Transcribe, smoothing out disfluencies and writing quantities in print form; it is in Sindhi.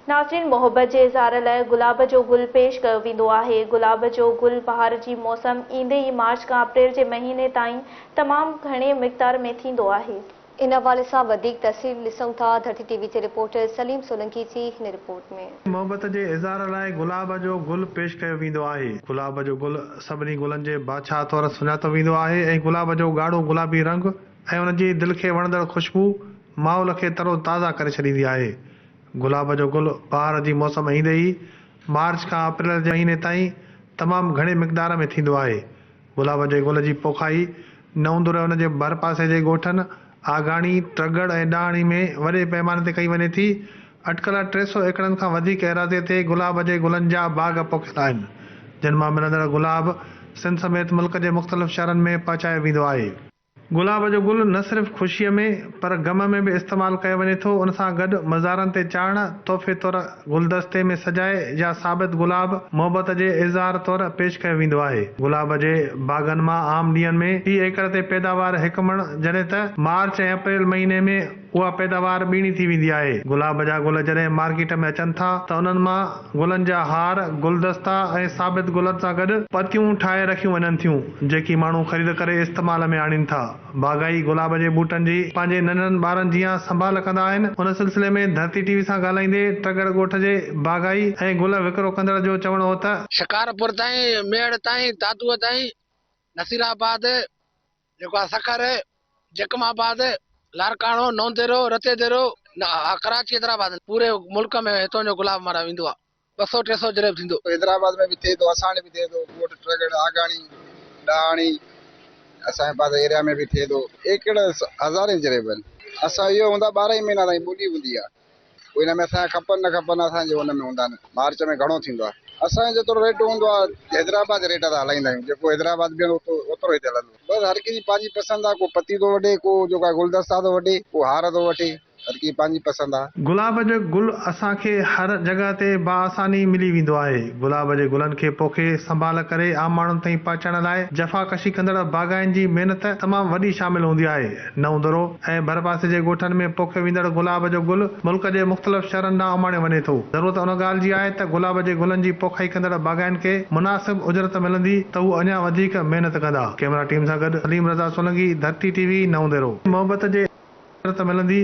ناظرين محبت جي اظهار لاء گلاب جو گل پيش ڪيو ويندو آهي. گلاب جو گل بهار جي موسم ايندي ئي مارچ کان اپريل جي مهيني تائين تمام گهڻي مقدار ۾ ٿيندو آهي. ان حوالي سان وڌيڪ تفصيل ڏسون ٿا ڌرتي ٽي وي جي رپورٽر سليم سولنگي جي هن رپورٽ ۾. محبت جي اظهار لاء گلاب جو گل پيش ڪيو ويندو آهي. گلاب جو گل سڀني گلن جي بادشاهه طور سڃاتو ويندو آهي ۽ گلاب جو ڳاڙهو گلابي رنگ ۽ ان جي دل کي وڻندڙ خوشبو ماحول کي ترو تازه ڪري ڇڏيندي آهي. گلاب جو گل بهار جي موسم ايندي ئي مارچ کان اپريل جي مهيني تائين تمام گهڻي مقدار ۾ ٿيندو آهي. گلاب جي گل جي پوکائي نئوندر ۽ ان جي ڀرپاسي جي ڳوٺن آگاڻي، ٽڳڙ ۽ ڏاهڻي ۾ وڏي پئماني تي ڪئي وڃي ٿي. اٽڪل 300 ايڪڙن کان وڌيڪ ايراضيء تي گلاب جي گلن جا باغ پوکيل آهن، جن مان ملندڙ گلاب سنڌ سميت ملڪ جي مختلف شهرن ۾ پهچايو ويندو آهي. گلاب جو گل نه صرف خوشيء ۾ پر غم ۾ به استعمال ڪيو وڃي ٿو، ان سان گڏ مزارن تي چاڙهڻ، تحفي طور گلدستي ۾ سجائي يا ثابت گلاب محبت جي اظهار طور پيش ڪيو ويندو آهي. گلاب جي باغن مان عام ڏينهن ۾ في ايڪڙ تي پيداوار هڪ مڻ جڏهن ته مارچ ۽ اپريل مهيني ۾ اها پيداوار ٻيڻي ٿي ويندي آهي. گلاب جا گل جڏهن مارڪيٽ ۾ اچن ٿا ته انهن مان گلن جا هار، گلدستا ۽ ثابت گلن سان گڏ پتيون ٺاهي رکيون وڃن ٿيون، جيڪي ماڻهو خريد ڪري استعمال ۾ آڻين ٿا. باغائي گلاب جي ٻوٽن جي پنهنجي ننڍڙن ٻارن جيان سنڀال ڪندا آهن. ان سلسلي ۾ ڌرتي ٽي وي سان ڳالهائيندي ٽڳڙ ڳوٺ جي باغائي ۽ گل وڪرو ڪندڙ جو چوڻ هو ته. شڪارپور تائين، ميهڙ تائين، دادوء تائين، نصيرآباد، جيڪو آ سکر، جيڪب آباد، لاڙڪاڻو، نونديرو، رتيديرو، ڪراچي حيدرآباد پوري ملڪ ۾ هتون جو گلاب معنيٰ ويندو آ 200 300 جريب ٿيندو. حيدرآباد ۾ به ٿئي ٿو اسان وٽ به ٿئي ٿو ڳوٺ ٽرڳڙ آگاڻي ڏاهاڻي اسان جي پاسي ايريا ۾ به ٿئي ٿو ايڪڙ هزارين جريب آهن اسان اهو هوندا 12 ئي مهينا تائين ٻوڏي هوندي آ. پوء ان ۾ اسان کي کپن نه کپن اسان جي ان ۾ هوندا نه مارچ ۾ گهڻو ٿيندو آهي اسان جو جيترو ريٽ هوندو آهي حيدرآباد جي ريٽ تان هلائيندا آهيون جيڪو حيدرآباد بيهندو اوترو هتي هلندو بس هر ڪنهن جي پنهنجي پسند آهي ڪو پتي ٿو وڍي ڪو جيڪو آهي گلدستا ٿو وڍي ڪو هار ٿو وٺي هر ڪنهن جي پنهنجي پسند آهي. گلاب جو گل اسان کي هر جڳهه تي باآساني ملي ويندو آهي. گلاب جي گلن کي پوکي، سنڀال ڪري عام ماڻهن تائين پهچائڻ لاء جفاڪشي ڪندڙ باغائين جي محنت تمام وڏي شامل هوندي آهي. نئون درو ۽ ڀرپاسي جي ڳوٺن ۾ پوکيو ويندڙ گلاب جو گل ملڪ جي مختلف شهرن ڏانهن اماڻيو وڃي ٿو. ضرورت ان ڳالهه جي آهي ته گلاب جي گلن جي پوکائي ڪندڙ باغائين کي مناسب اجرت ملندي ته هو اڃا وڌيڪ محنت ڪندا. ڪئميرا ٽيم سان گڏ سليم رضا سولنگي، ڌرتي ٽي وي، نئون ديرو. محبت جي اجرت ملندي.